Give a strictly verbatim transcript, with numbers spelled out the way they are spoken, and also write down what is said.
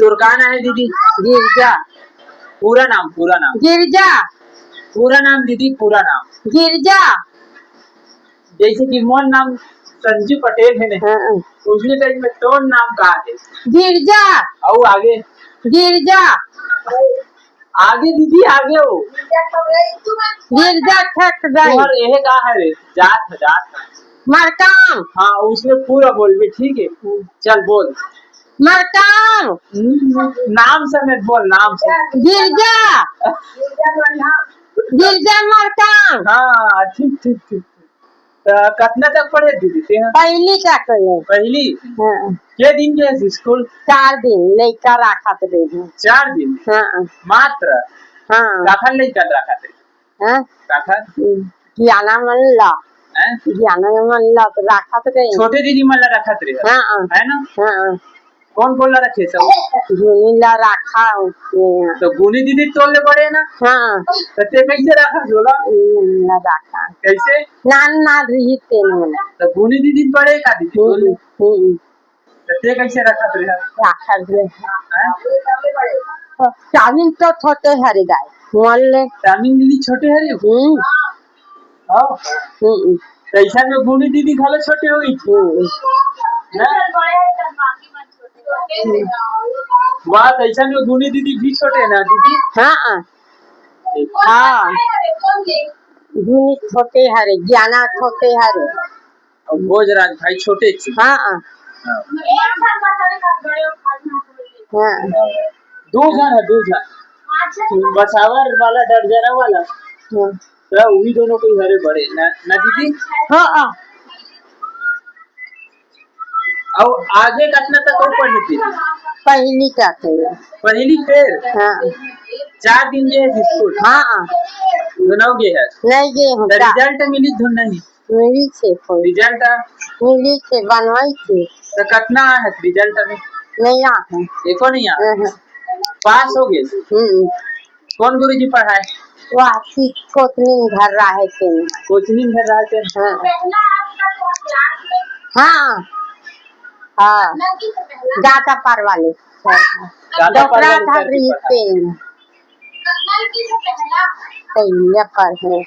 तोर का नाम हे दीदी? गिरजा। पूरा नाम, पूरा नाम। गिरजा। पूरा नाम दीदी, पूरा नाम। गिरजा। जैसे कि मोर नाम संजू पटेल हे ने, हाँ। उसने टाइप में तोर नाम का हे? गिरजा। अउ आगे? गिरजा। आगे दीदी, आगे हो। गिरजा छक गई। तुम्हार यह का हे रे? जात हे, जात हे। मरकाम। हाँ, उसने पूरा बोलबे, ठीक है? चल बोल। मरकाम। हम्म, नाम समेत बोल, नाम समेत। गिरजा। गिरजा मरकाम। हाँ, ठीक, ठीक, ठीक, ठीक। त कतना तक पढ़े दीदी तेहा? पहली तक पढ़े। पहली? हाँ। के दिन गे हस स्कूल? चार दिन लइका राखत रहे। चार दिन? हाँ। मात्र? हाँ। काखर लइका राखत रहे? हाँ। काखर? ज्ञाना मन ला। हैं? ज्ञाना मन ला तो राखत रहे। छोटे दीदी मन ला राखत रहे? हाँ, हाँ। है ना? हाँ। कौन कौन ला रखे सब? गुनी ला राखा उसने। तो गुनी दीदी तोर ले बड़े ना? हाँ। तो ते कैसे राखा झोला? गुनी ला राखा। कैसे? नान नान रही तेन मन। तो गुनी दीदी बड़े का दीदी तोर ले? हम्म, हम्म। तो ते कैसे राखत रहे? राखत रहे। हैं? चामिन तो छोटे हरे दाई। मोल ले। चामिन दीदी छोटे हरे? हम्म। हाँ। हम्म। तो ऐसा में गुनी दीदी घलो छोटे होई। हम्म। ना? वाह, तो ऐसा में गुनी दीदी भी छोटे ना दीदी? हाँ। हाँ। गुनी छोटे हरे, ज्ञाना छोटे हरे। अउ भोजराज भाई छोटे छे। हाँ, हाँ। हाँ। हाँ। दू झन हे, दू झन। बसावर वाला, डरजरा वाला। हाँ। त उही दोनों कोई हरे बड़े, ना, ना दीदी? हाँ, हाँ। अउ आगे कतना तक अउ पढ़े थे? पहली तक। पहली फेर? हाँ। चार दिन गे हे स्कूल? हाँ, हाँ। दोनों गे हे? नहीं गे हूँ, त का? रिजल्ट मिली धुन नहीं? मिली छे कोई। रिजल्ट आ? मिली छे, बनवाई छे। तो कतना आए हे रिजल्ट में? नहीं आ है। एको नहीं आ? हम्म। पास हो गए? हम्म। कौन गुरुजी पढ़ाए? वह सी कोचनी में धर रहा है तेन। कोचनी में धर रहा है तेन? हाँ। हाँ। हाँ। गाता पार वाले। गाता पार डोकरा वाले धर सर की रही पढ़ाए। तेन। पहले पर है।